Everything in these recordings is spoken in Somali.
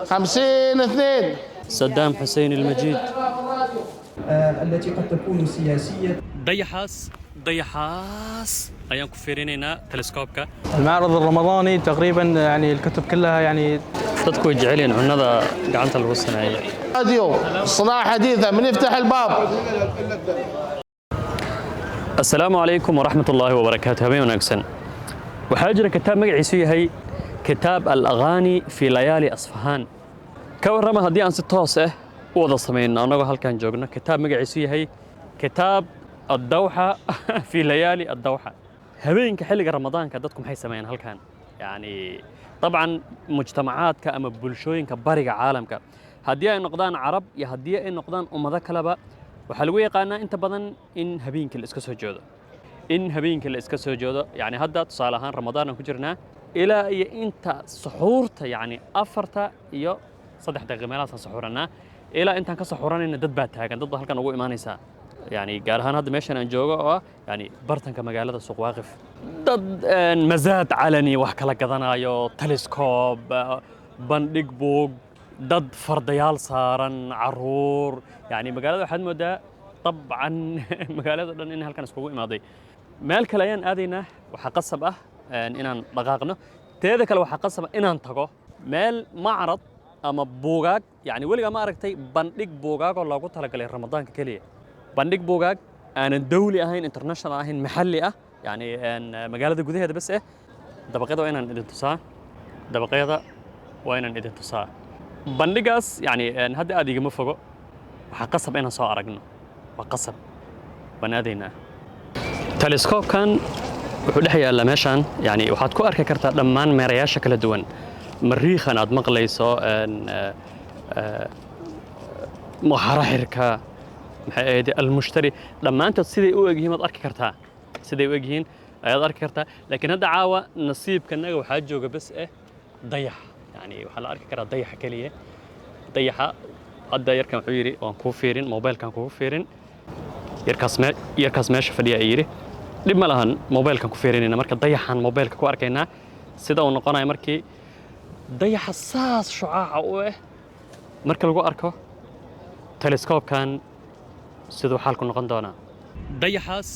50 2. صدام حسين المجيد. التي قد تكون سياسية. Dayaxaas, dayaxaas ayaan ku fiirinaynaa teleskoobka. المعرض الرمضاني تقريبا يعني الكتب كلها يعني Dadku way jecel yihiin cunnada gacanta lagu sameeyo. راديو صناعة حديثة، من يفتح الباب؟ Asalaamu calaykum waraxmat ullaahi wabarakaatu. Habeen wanaagsan. Waxaa jira kitaab magaciisu yahay Kitaab Al Aqaani fi Layaali Asfahaan. Ka warrama haddii aan si toos ah u wada samayno annagoo halkan joogno kitaab magaciisu yahay Kitaab Addawxa fi Layaali Addawxa? Habeenka xilliga Ramadaanka dadku maxay sameeyaan halkan? Yani dabcan mujtamacaadka ama bulshooyinka bariga caalamka, haddii ay noqdaan Carab iyo haddii ay noqdaan ummado kaleba, waxaa lagu yaqaanaa inta badan in habeenkii la iska soo jeedo, in habeenkii la iska soo jeedo. Yani hadda tusaale ahaan Ramadaan aan ku jirnaa, ilaa iyo inta suxuurta, yani 4:03 meelahaasaan suxuurannaa, ilaa intaan ka suxuuranayna dad baa taagan, dad baa halkan ugu imaanaysaa. Yani gaar ahaan hadda meeshan aan joogo oo ah yani bartanka magaalada Suuq Waaqif, dad mazaad calani wax kala gadanayo, telescope, bandhig buug, dad fardayaal saaran, caruur. Yani magaalada waxaad moodaa dabcan magaalada dhan in halkan iskugu imaaday. Meel kale ayaan aadaynaa. Waxaa qasab ah inaan dhaqaaqno. Teeda kale, waxaa qasab ah inaan tago meel macrad ama buugaag. Yani weligaa ma aragtay bandhig buugaagoo loogu talagalay Ramadaanka keliya? Bandhig buugaag aanan dawli ahayn, international ahayn, maxalli ah, yani magaalada gudaheeda bas eh. Dabaqyada waa inaan idin tusaa, dabaqyada waa inaan idin tusaa. Bandhigaas yani hadda aad igama fogo. Waxaa qasab inaan soo aragno, waa qasab, waan aadaynaa. Teleskoobkan wuxuu dhex yaallaa meeshan. Yani waxaad ku arki kartaa dhammaan meerayaasha kala duwan, Mariikhan aad maqlayso, xaraxirka, maxay ahayd, Almushtari, dhammaantood siday u egyihiin waad arki kartaa, siday u egyihiin ayaad arki kartaa. Laakiin hadda caawa nasiibkanaga waxaa jooga bas eh dayax. Yani waxaa la arki karaa dayaxa keliya. Dayaxa hadda yarkan wuxuu yidhi waan kuu fiirin, mobilkan kugu fiirin. Yarkaas me yarkaas meesha fadhiya ay yidhi dhib ma lahan, mobilkan ku fiirinayna. Marka dayaxan mobilka ku arkaynaa sida uu noqonayo markii dayaxa saas shucaaca u ah marka lagu arko teleskoobkan, siduu xaalku noqon doonaa. Dayaxaas,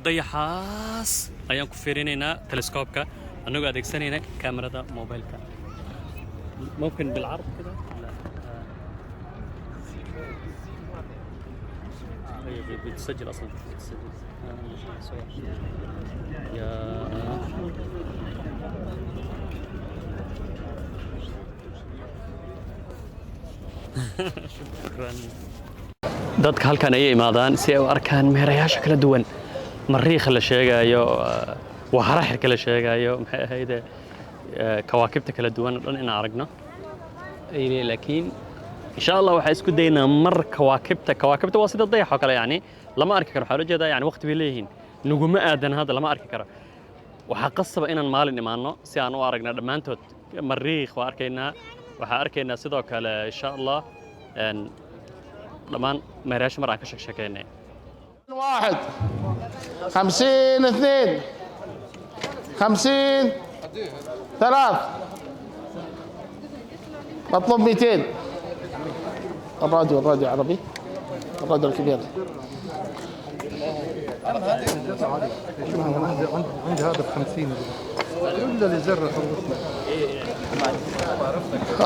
dayaxaas ayaan ku fiirinaynaa teleskoobka annagoo adeegsanayna kaamirada mobilka. ممكن بالعرض كده؟ لا، هي بتسجل اصلا، بتسجل. صور. يا شكرا. Dadka halkan ayay imaadaan si ay u arkaan meerayaasha kala duwan, Mariikha la sheegaayo, waharaxirka la sheegaayo, maxay ahayde, kawaakibta kala duwan oo dhan inaan aragno ay leeyihiin. Laakiin insha Allah waxaa isku daynaa mar kawaakibta waa sida dayax oo kale, yani lama arki karo. Waxaa loo jeedaa yani waqti bay leeyihiin, nuguma aadan hadda lama arki karo. Waxaa qasaba inaan maalin imaanno si aan u aragno dhammaantood. Mariikh waa arkaynaa, waxaa arkaynaa sidoo kale insha Allah dhammaan meerayaasha mar aan ka sheekeynay. 1 50 2 50 3، مطلوب 200. الراديو، الراديو عربي، الراديو الكبير. عندي هذا ب 50 الا اللي زر خلصنا.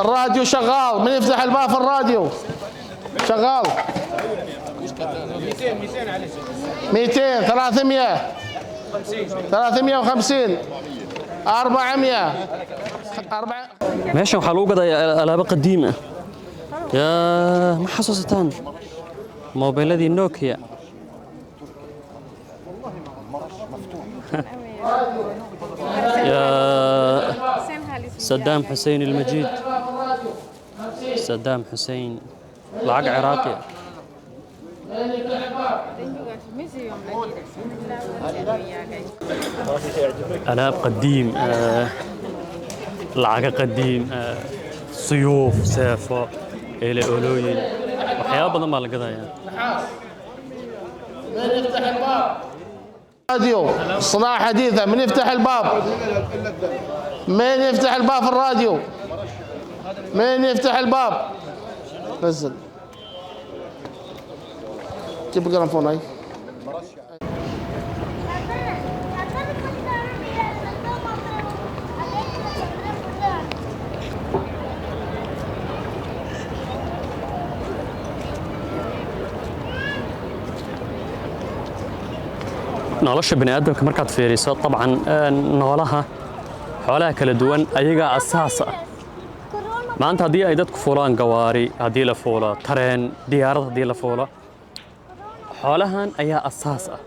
الراديو شغال، من يفتح الباب؟ في الراديو شغال. 200 300 350 400 4. Meeshan waxaa lagu gadayaa alaabo qadiim ah. Yaa ma xasuusataan moobeeladii Nokia? يا صدام حسين المجيد، صدام حسين، lacag Ciraaqi. Alaab qadiim, lacago qadiim, suyuuf, seefo, ele olooyin, waxyaabo badan baa la gadayaa. من يفتح الباب؟ راديو صناعة حديثة، من يفتح الباب؟ من يفتح الباب في الراديو؟ مين يفتح الباب؟ نزل. جيب الجرامفون هاي. Nolosha bini aadamka markaad fiiriso, dabcan noolaha, xoolaha kala duwan ayagaa asaas ah. Maanta haddii ay dadku fuulaan gawaari, haddii la fuulo tareen, diyaarad haddii la fuulo, xoolahan ayaa asaas ah.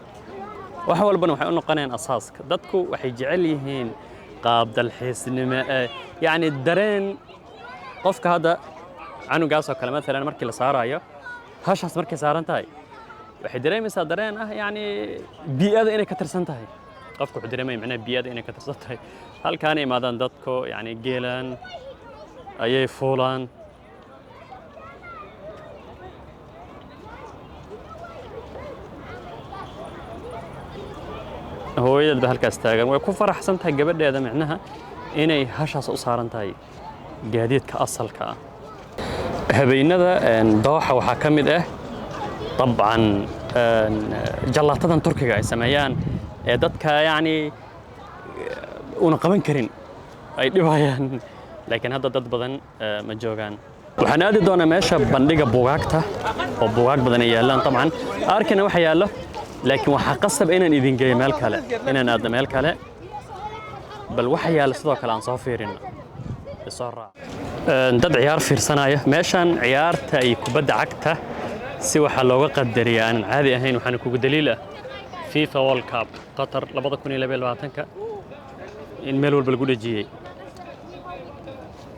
Wax walbana waxay u noqonayaan asaaska. Dadku waxay jecel yihiin qaab dalxiisnimo ee yacni dareen qofka. Hadda canugaas oo kale maalan markii la saarayo hashaas, markay saaran tahay, waxay dareemaysaa dareen ah yacni bii'ada inay ka tirsan tahay. Qofku wuxuu dareemaya macnaha bii'ada inay ka tirsan tahay. Halkaana imaadaan dadku, yacni geelaan ayay fuulaan. Hooyadeed ba halkaas taagan, way ku faraxsan tahay gabadheeda micnaha inay hashaas u saaran tahay, gaadiidka asalka ah. Habeenada Dooxa waxaa ka mid ah dabcan jallaatadan Turkiga ay sameeyaan ee dadka yacni una qaban karin, ay dhibayaan, laakiin hadda dad badan ma joogaan. Waxaan aadi doonaa meesha bandhiga buugaagta oo buugaag badan ay yaallaan. Dabcan arkana waxa yaallo, laakiin waxaa qasab inaan idin geeyo meel kale, inaan aadno meel kale. Bal waxa yaalla sidoo kale aan soo fiirino, isoo raac. Dad ciyaar fiirsanaya meeshan, ciyaarta iyo kubadda cagta si waxaa looga qadariyaa aanan caadi ahayn. Waxaana kugu daliil ah FIFA World Cup Qatar 2022 in meel walba lagu dhejiyey.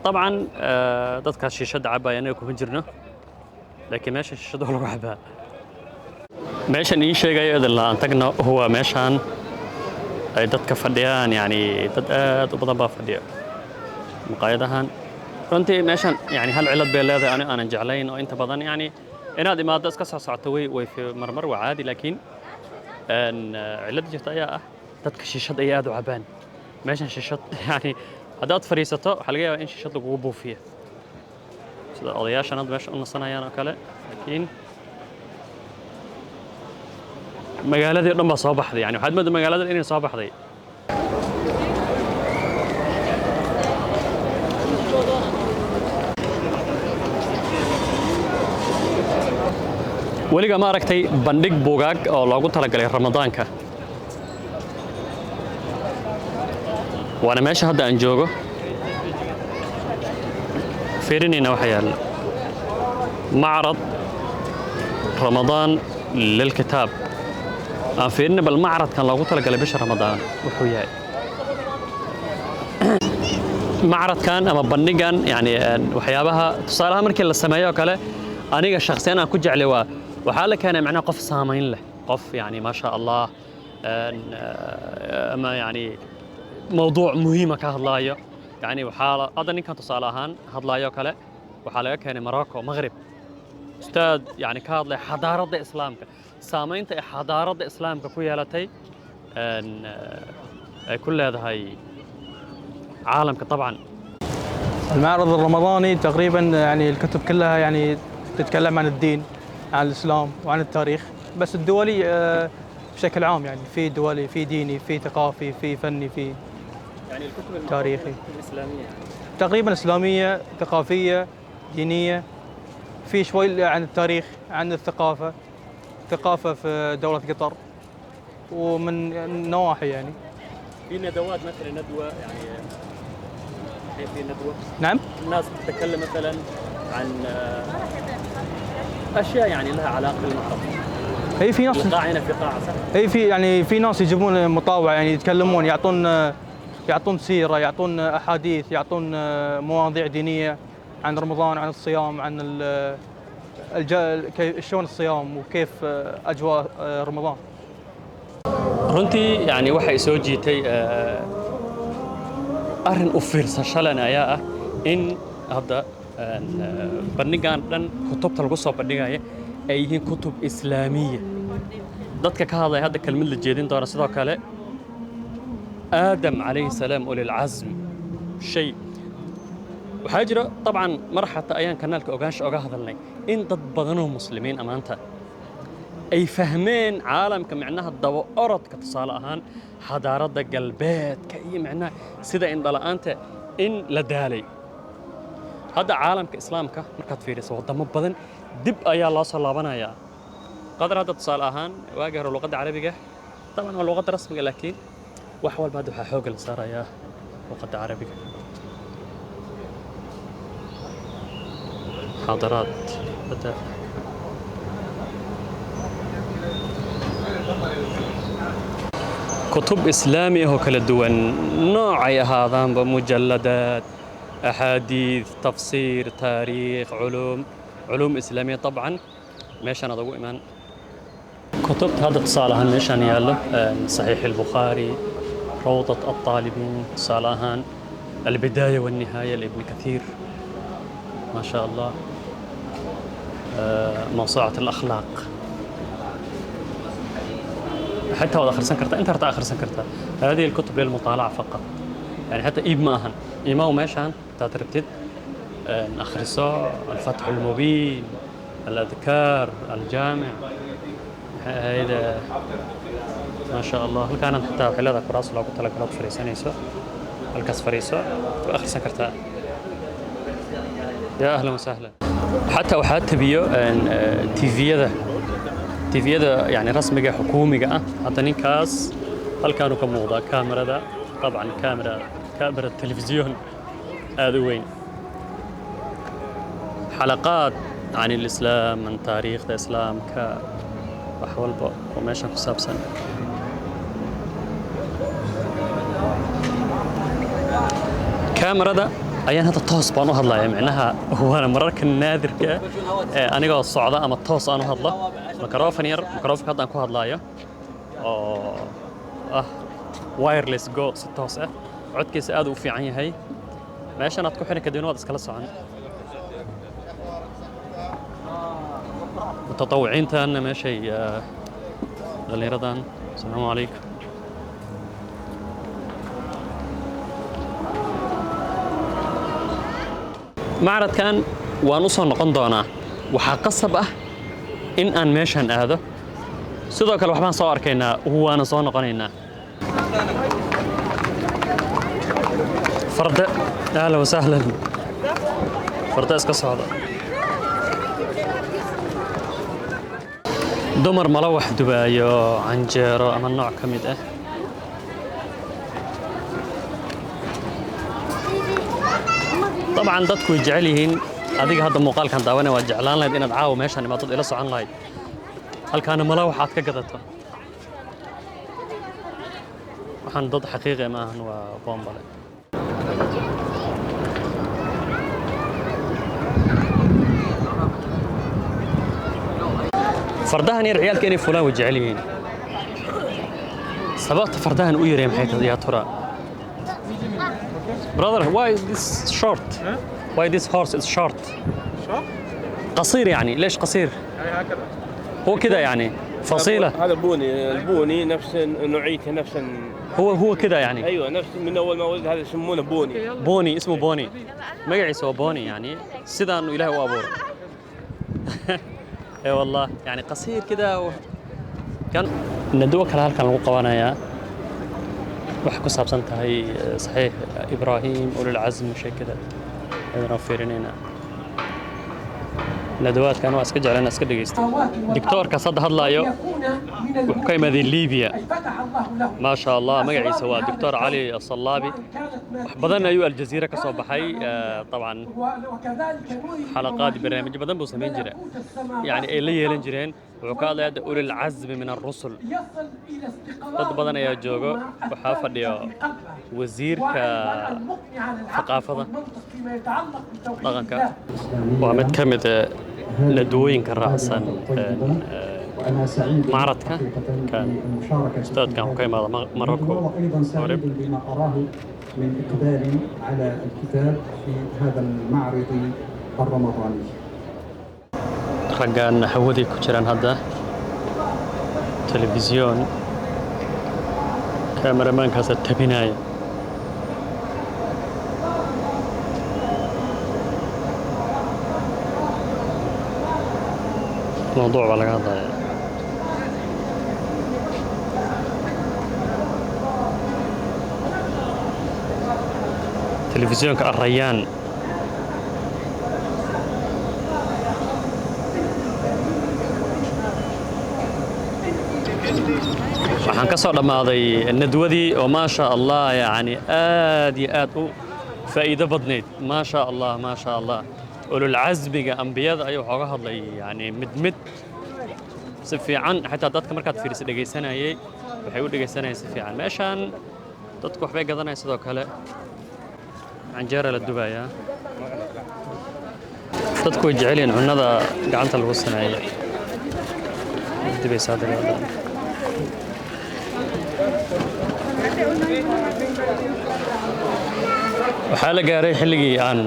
Dabcan dadkaas shiishadda cabaya anaga kuma jirno, laakiin meesha shiishadda waa lagu cabaa. Meeshan iin sheegayo idin la-aan tagna huwa meeshan ay dadka fadhiyaan, yani dad aad u badan baa fadhiya maqaayadahan. Runtii meeshan yani hal cilad bay leedahay ani aanan jeclayn, oo inta badan yani inaad imaado iska soo socoto way marmar waa caadi, laakiin cilada jirta ayaa ah dadka shiishad ay aad u cabaan meeshan. Shiishad yani haddaad fadhiisato waxaa laga yaabaa in shiishad lagugu buufiyo, sida odayaashan hadda meesha u nasanayaan oo kale. Laakiin magaaladii o dhan baa soo baxday, yani waxaad moodaa magaalada inay soo baxday. Weliga ma aragtay bandhig buugaag oo loogu talagalay Ramadaanka? Waana meesha hadda aan joogo. Fiirinayna waxa yaalla macrad Ramadaan lilkitaab. Aan fiirina bal macradkan loogu talagalay bisha Ramadaan wuxuu yahay. Macradkan ama bandhigan yani waxyaabaha tusaalaha markii la sameeyo oo kale, aniga shakhsiyan aan ku jeclay waa waxaa la keenay macnaha qof saamayn leh, qof yani ma sha Allah ama yani mawduuc muhiima ka hadlaayo. Yani waxaa hadda ninkan tusaale ahaan hadlaayo kale waxaa laga keenay Morocco, Maghrib, ustaad yani ka hadlay xadaaradda Islaamka, saamaynta ay xadaaradda Islaamka ku yeelatay, ay ku leedahay caalamka طبعا. المعرض الرمضاني تقريبا يعني الكتب كلها يعني تتكلم عن الدين، عن الاسلام وعن التاريخ، بس الدولي بشكل عام، يعني في دولي، في ديني، في ثقافي، في فني، في يعني الكتب تاريخي. الإسلامية؟ تقريبا اسلاميه، ثقافيه، دينيه، في شوي عن التاريخ، عن الثقافه، ثقافه في دوله قطر ومن نواحي يعني. في ندوات مثلا، ندوة يعني الحين في ندوة؟ نعم. الناس تتكلم مثلا عن أشياء يعني لها علاقة بالمعرض؟ هي في ناس. القاعة هنا في قاعة، صح؟ اي في، يعني في ناس يجيبون مطاوعه، يعني يتكلمون، يعطون سيره، يعطون احاديث، يعطون مواضيع دينيه عن رمضان، عن الصيام، عن شلون الصيام وكيف اجواء رمضان. Runtii yani waxay soo jiitay arrin u fiirsasho leh ayaa ah in hadda bandhigan dhan kutubta lagu soo bandhigaya ay yihiin kutub islaamiya. Dadka ka hadlaya hadda kelmad la jeedin doona sidoo kale Aadam calayhi salaam, ulilcazm shay. Waxaa jira dabcan mar xataa ayaan kanaalka Ogaansha oga hadalnay in dad badanoo Muslimiin amaanta ay fahmeen caalamka, micnaha daba orodka, tusaale ahaan xadaaradda galbeedka iyo micnaha sida indhala'aanta in la daalay. Hadda caalamka Islaamka markaad fiiriso, waddamo badan dib ayaa loo soo laabanayaa. Qadar hadda tusaale ahaan, waagii hore luqadda Carabiga dabcan waa luqadda rasmiga, laakiin wax walba hadda waxaa xoogga la saarayaa luqadda Carabiga. Muxaadaraad hadda kutub Islaami ah oo kala duwan noocay ahaadaanba, mujalladaad, axaadiid, tafsiir, taariikh, culuum islaamiya, dabcan meeshaan aad ugu imaan. Kutubta hadda tusaale ahaan meeshaan yaallo, Saxiix Albukhaari, Rawdat Alطaalibiin, tusaale ahaan Albidaaya والنهاية لابن كثير، ما شاء الله، موسوعة الأخلاق، حتى waad akhrisan kartaa inta harta akhrisan kartaa. هذه الكتب للمطالعة فقط، يعني حتى iib ma ahan. Imaw meeshaan intaad rabtid akhriso الفتح المبين، الأذكار، الجامع هذا، ما شاء الله. Halkaanaad xataa waxay leedahay kuraas loogu talagalo ood fariisanayso. Halkaas fariiso, waa akhrisan kartaa. يا أهلا وسهلا. Xataa waxaa tabiyo TV-yada, TV-yada yani rasmiga xukuumiga ah. Hadda ninkaas halkaanu ka muuqdaa kaamirada, dabcan kaamira telefisyoon aad u weyn. Xalaqaad can الإسلام, can taariikhda Islaamka, wax walba oo meeshan ku saabsan. Kaamirada ayaan hadda toos baan u hadlaya, micnaha waana mararka naadirka ah ee anigoo socda ama toos aan u hadlo. Mikrofon yar, mikrofonka hadda aan ku hadlayo oo ah Wireless Go, si toos ah codkiisa aad u fiican yahay. Meeshan aad ku xiran, kadibna waad iskala socon. Mutadawiciintan meeshay dhallinyaradan. Asalaamu calaykum. Macradkan waan u soo noqon doonaa. Waxaa qasab ah in aan meeshan aado. Sidoo kale waxbaan soo arkaynaa, waana soo noqonaynaa. Farda, ahlan wasahlan. Farda iska socda, dumar mala wax dubaayo, canjeero ama nooc ka mid ah. Dabcan dadku way jecel yihiin. Adiga hadda muuqaalkan daawanaya waad jeclaan lahayd inaad caawa meeshaan imaadod, ila socon lahayd, halkaana mala waxaad ka gadato. Waxaan dad xaqiiqi ma ahan, waa boombale. Fardahan yar ciyaalka inay fulaan way jecel yihiin. Sababta fardahan u yaree maxay tahay, yaa tura? Brother, why is this short? Why this horse is short? قصير، يعني ليش قصير؟ هكذا. هو كده يعني فصيلة. هذا بوني، البوني نفس نوعيته، نفس هو هو كده يعني. ايوه، نفس من اول ما ولد، هذا يسمونه بوني. بوني، اسمه بوني، magaciisa waa بوني، يعني sidaanu Ilaahay u abuuray. اي والله، يعني قصير كده كان nadwo kale halkan lagu qabanayaa, waxay ku saabsan tahay Saxiix Ibraahim, Ululcasm, shay kida. Ayadana fiirinaynaa. Nadawaadkan waa iska jeclaan iska dhegeysta. Doctoorkaas hadda hadlaayo wuxuu ka yimaadeen Liibiya, ما شاء الله. Magaciisa waa Doctor Cali Asallaabi. Wax badan ayuu Aljaziira ka soo baxay. طبعا xalaqaad, barnaamijyo badan buu samayn jiray, yani ay la yeelan jireen. Wuxuu ka hadlayaa hadda ulilcazmi min alrusul. Dad badan ayaa joogo. Waxaa fadhiyo wasiirka thaqaafada, dhaqanka. Waa mid ka mid ah nadwooyinka raacsan وأنا سعيد macradka. حقيقة كان بالمشاركة ustaadkan wuxuu ka imaada Morocco. وأيضا سعيد بما أراه من إقبال على الكتاب في هذا المعرض الرمضاني. Raggan hawadii ku jiraan hadda, telefisyoon, kameramaankaasa tabinaya. Mawduuc baa laga hadlayaa. Telefisyoonka Arrayaan. Waxaan ka soo dhammaaday nadwadii oo, maasha Allah, yani aad iyo aad u faa'iido badnayd. Maasha Allah, maasha Allah, ululcasmiga ambiyada ayuu waxooga hadlay, yani mid mid si fiican. Xitaa dadka markaad fiirisa dhegaysanayay, waxay u dhegaysanayeen si fiican. Meeshaan dadku waxbay gadanayaan, sidoo kale canjeera la dubayaa. Dadku way jecel yihiin cunnada gacanta lagu sameeyo. Dubaysa hadda gabadhan. Waxaa la gaaray xilligii aan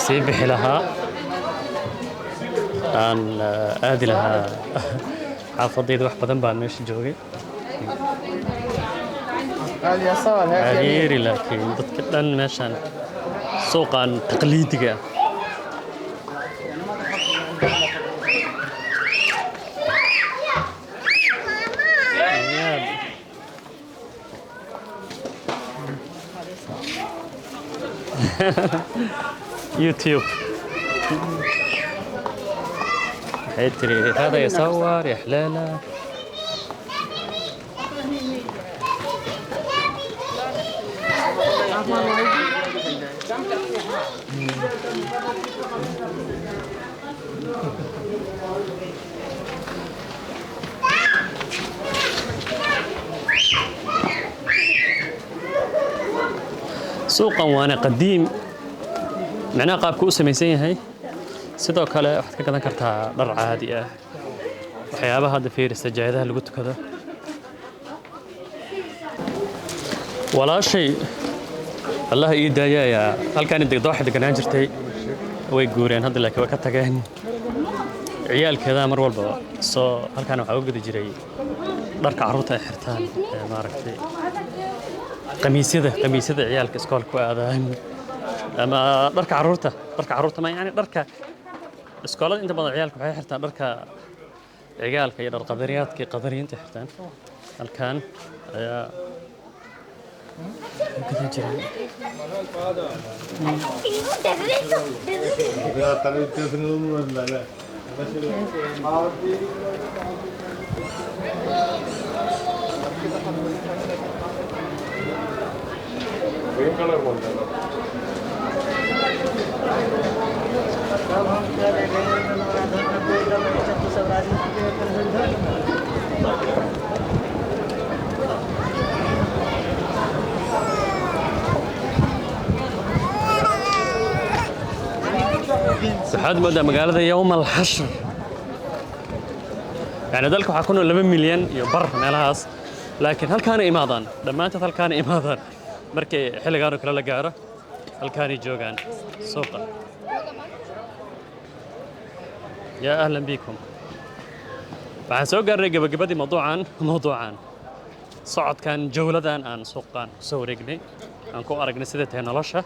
sii bixi lahaa, aan aadi lahaa xaafadayda. Wax badan baan meesha joogay. اليسار هيك يمين. Cariiri, laakiin dadka dhan meeshaan suuqan taqliidiga ah. Yaab. YouTube waxay tiri هذا يصور يا حلالة. Suuqan waana qadiim, macnaha qaabku u samaysan yahay. Sidoo kale waxaad ka gadan kartaa dhar caadi ah, waxyaabaha hadda fiiri, sajaayadaha lagu tukado. Walaashay Allah ii daayayaa, halkaan dooxa deganaan jirtay, way guureen hadda, laakiin way ka tageen ciyaalkeeda. Mar walba soo halkaan waxaa uga gadi jiray dharka carruurta ay xirtaan ee maaragtay qamiisyada ciyaalka iskoolka ku aadaan ama dharka carruurta ma yani dharka iskoolada. Inta badan ciyaalka waxay xirtaan dharka cigaalka iyo dhar qadariyaadka iyo qadariyiinta xirtaan. Halkaan ayaa gadan jiray. Waxaad moodaa magaalada yowm alxashr. Yani dalka waxaa ku nool 2.5 milyan meelahaas, laakiin halkaana imaadaan dhammaantood, halkaana imaadaan markii xilligaan oo kale la gaaro, halkaanay joogaan suuqa. Yaa ahlan bikum. Waxaan soo gaarnay gabagabadii mawduucan socodkan, jawladan aan suuqan kusoo wareegnay, aan ku aragnay sida tahay nolosha.